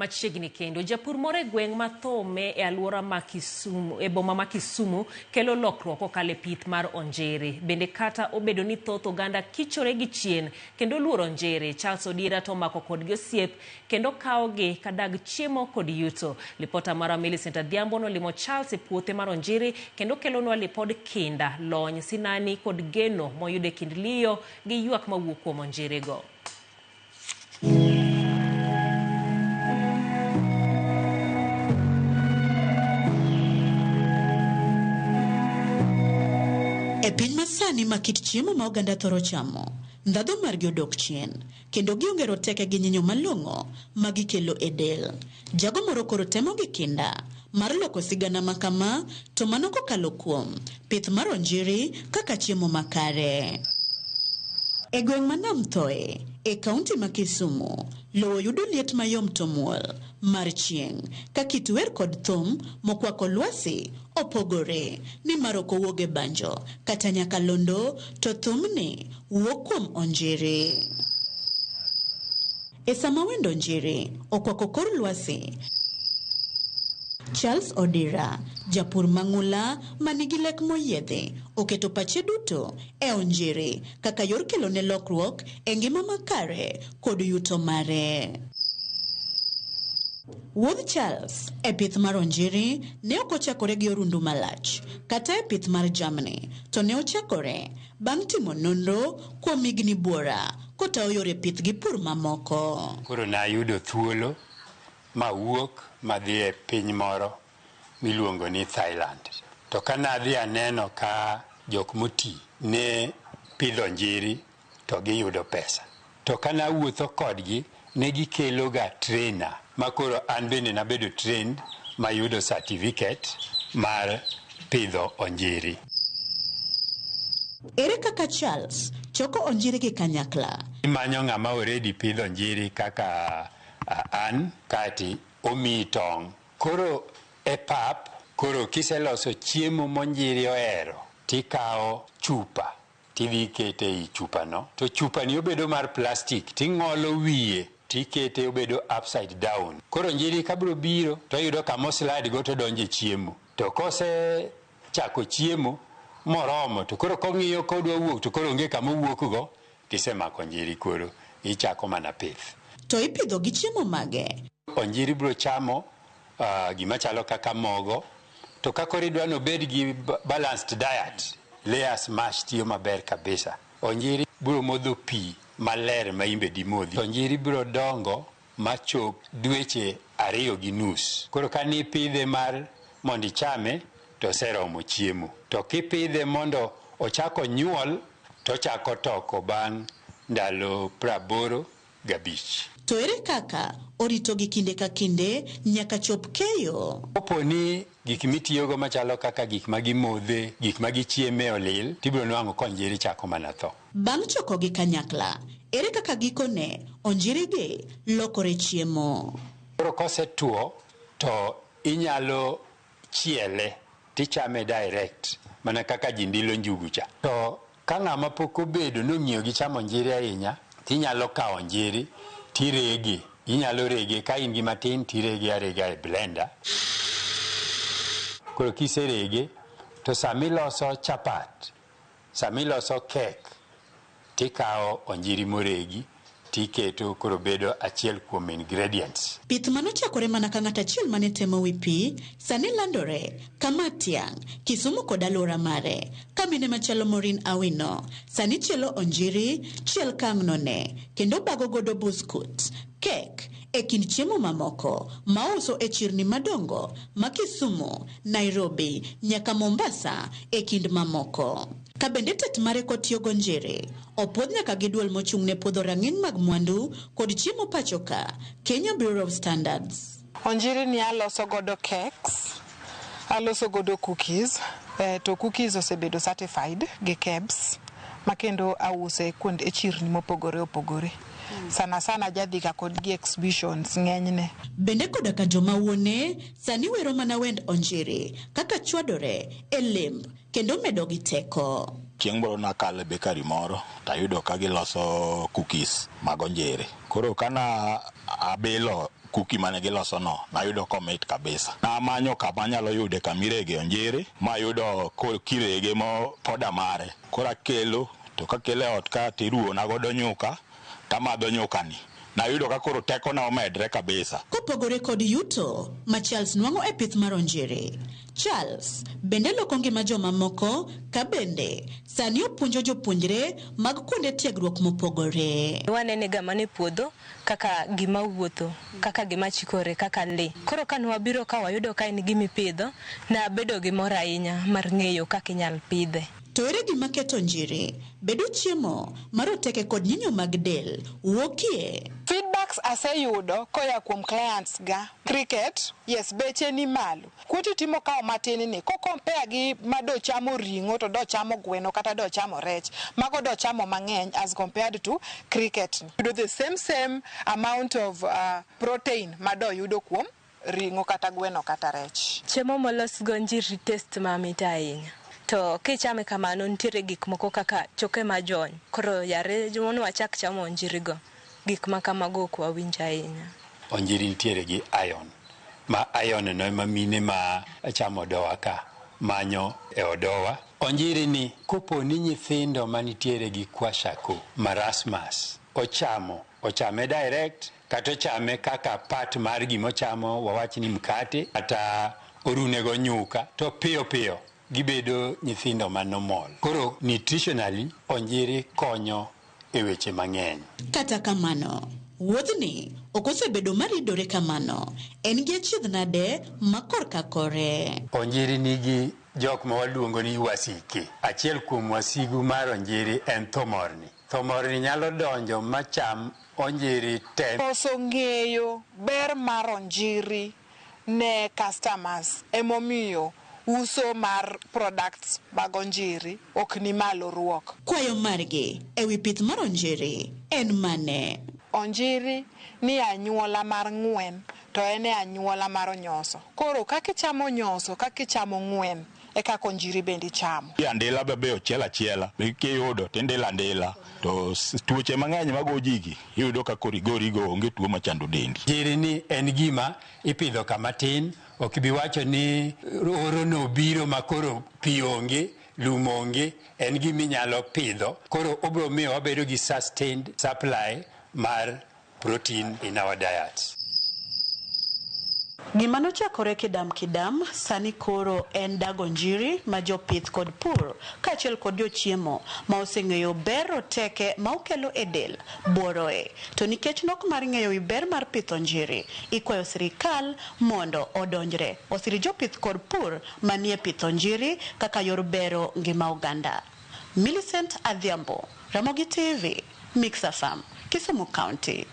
Machiegni kendo, japur moro e gweng' ma Thome e alwora ma Kisumu, e boma ma Kisumu kelo lokruok kokalo e pith mar onjiri. Bende kata obedo ni thoth oganda kichore gi chien kendo luoro onjiri, Charles Odiera to omako kodgi osiep kendo kawogi ka dag chiemo kod yuto. Lipota marwa Millicent Adhiambo nolimo Charles e puothe mar onjiri kendo kelonwa lipod kinda, lony, sinani kod geno moyudo e kind liyo gi ywak mawuok kuom onjirigo. E piny masani ma kit chiemo ma oganda thoro chamo, ndhadhu margi odok chien, kendo gionge roteke gi nyinyo malong'o ma gikelo e del. Jago moro koro temo gi kinda mar loko sigana ma kama, to mano kokalo kuom pith mar onjiri kaka chiemo makare. E gweng' ma Nam Thoe, e kaunti ma Kisumu, lowo yudo liet mayom to muol mar chieng' ka kit wer kod thum mokwako lwasi opogore nimar ok owuog e banjo kata nyakalondo to thumni wuok kuom onjiri. E sama wend onjiri okwako kor lwasi, Charles Odira, japur mang'ula ma nigi lek moyiedhi, oketo pache duto e onjiri kaka yor kelone lokruok e ngima makare kod yuto mare. Wuodh Charles e pith mar onjiri ne ok ochakore gi orundu malach kata e pith mar jamni, to ne ochakore bang' timo nonro kuom higni buora kotayo yore pith gi pur mamoko. Koro nayudo thuolo mawuok madhi e piny moro miluongo ni Thailand. To ka nadhi aneno ka jok moti ne pidho njiri to giyudo pesa. To ka nawuotho kodgi ne gikelo ga trainer ma koro an bende nabedo trained mayudo certificate mar pidho onjiri. Ere kaka Charles choko onjiri gi kanyakla? Imanyo ng'ama already pidho onjiri kaka an kati omiyi tong'. Koro e pap, koro kiseloso chiemo monjiri ohero, tikawo chupa tidhi ikete ei chupano. To chupani obedo mar plastic, ting'olo wiye tikete obedo upside down. Koro onjiri ka biro biro toyudo kama oslide go todonjo e chiemo. To kose chako chiemo moromo to koro kong'iyo kodwa wuok to koro onge kama owuok go, tisemako onjiri koro ichako mana pith. To ipidho gi chiemo mage? Onjiri biro chamo gima chalo kaka mogo, to ka koro idwa ni obed gi balanced diet, layers mash tiyo maber kabisa. Onjiri biro modho pi maler ma imbe dimodhi. Onjiri biro dongo machop dweche 2.5. Koro ka nipidhe mar mondo ichame to oseromo chiemo. To kipidhe mondo ochak onyuol to ochako toko bang' ndalo 85. To ere kaka oritogi kinde ka kinde nyaka chop keyo? Kapo ni gik mitiyogo machalo kaka gik ma gimodhe, gik ma gichieme olil, tibiro nwang'o ka onjiri chako mana tho. Bang' chokogi kanyakla, ere kaka gikone onjirigi lokore chiemo? Koro kosetuo to inyalo chiele tichame direct mana kaka ji ndilo njugu cha. To ka ng'ama pok obedo nong'iyo gi chamo onjiri ahinya, tinyalo kawo onjiri tirege. Inyalo rege ka in gi matin tirege arega e blender. Koro kiserege to samiloso chapat, samiloso kek, tikawo onjiri moregi tiketo koro bedo achiel kuom ingredients. Pith manochakore mana ka ng'at achiel mane temo wi pi, sani landore kama tiang', Kisumu kod alwora mare. Ka mine machalo Maureen Awino sani chielo onjiri, chiel kang'none, kendo bago godo buskut, kek, e kind chiemo mamoko ma ouso e chirni madongo ma Kisumu, Nairobi, nyaka Mombasa e kind mamoko. Ka bende tet mare kotiyo gonjiri, opuodh nyaka gi duol mochung' ne puodho rang'iny mag mwandu kod chiemo pacho ka, Kenya Bureau of Standards. Onjiri ni aloso godo cakes, aloso godo cookies, to cookies osebedo certified gi KEBS ma kendo ause kuond e chirni mopogore opogore. Sana sana jadhiga kod gi exhibitions ng'enyne. Bende koda ka joma wuone sani wero mana wend onjiri kaka chwadore e lemb kendo medo gi teko. Chieng' moro nakalo e bakery moro tayudo ka giloso cookies mag onjiri. Koro kana abilo Cookie mane giloso no nayudo komit kabisa. Namanyo kama anyalo yude kamirege onjiri mayudo kirege mo poda mare. Koro akelo to kakelo e ot ka tiruwona godo nyuka tamadho nyukani. Nayudo ka koro tekona omedre kabisa. Kopogore kod yuto ma Charles nwang'o e pith mar onjiri, Charles bende loko ngima jomamoko ka bende sani opuonjo jopuonjre mag kuonde tiegruok mopogore. Wanene ga mana e puodho kaka gima wuotho, kaka gima chikore, kaka lee. Koro ka nwabiro ka wayudo ka en gima ipidho, nabedo gi mor ahinya mar ng'eyo kaka inyal pidhe. To ere gima keto onjiri bedo chiemo maroteke kod nyinyo mag del wuokie? Feedbacks aseyudo koya kuom clients ga. Cricket, yes, beche ni malo. Quantity mokawo matin ni, ko compare gi ma do chamo ring'o to do chamo gweno kata do chamo rech, mago do chamo mang'eny as compared to cricket ni. Yudo the same amount of protein ma do yudo kuom ring'o kata gweno kata rech. Chiemo molos go onjiri taste mamit ahinya. To kichame kamano nitiere gik moko kaka choke majony. Koro yare mondo wachak chamo onjirigo, gik ma kamago ok wawinj ahinya. Onjiri nitiere gi iron, ma iron no ema mine ma chamo odowa ka manyo e odowa. Onjiri ni kopo ni nyithindo manitiere gi kwashiorkor, marasmus, ochamo, ochame direct kata ochame kaka part mar gimochamo, wawach ni mkate kata orunego nyuka, to piyo piyo gibedo nyithindo ma normal. Koro nutritionally onjiri konyo e weche mang'eny. Kata kamano, wuodhni ok osebedo maridore kamano. En gi achiedh nade ma korka kore. Onjiri nigi jok ma waluongo ni wasike. Achiel kuom wasigu mar onjiri en thomorni. Thomorni nyalo donjo macham onjiri te. Koso ng'eyo ber mar onjiri ne customers emomiyo uso mar products mag onjiri ok ni malo ruok. Kwayo margi ewi pith mar onjiri en mane? Onjiri ni anyuola mar ng'wen to en e anyuola mar onyoso. Koro kaka ichamo onyoso, kaka ichamo ng'wen, e kaka onjiri bende ichamo. Andila be ochiel achiela, kiyudo tindilo andila to tuoche mang'eny mago jigi iyudo ka koro igorigo onge tuo machando dendi. Onjiri ni en gima ipidho kama tin, ok bi wacho ni oro no biro ma koro pi onge, lum onge, en gima inyalo pidho. Koro obiro miyo wabedo gi sustained supply mar protein in our diet. Gima nochakore kidam kidam, sani koro en dago onjiri ma jopith kod pur kaachiel kod jochiemo ma oseng'eyo ber roteke ma okelo e del buoroe. To nikech nok mar ng'eyo wi ber mar pith onjiri, ikwayo sirikal mondo odonjre osir jopith kod pur manie pith onjiri kaka yor bero ngima oganda. Millicent Adhiambo, Ramogi TV, Mix FM, Kisumu County.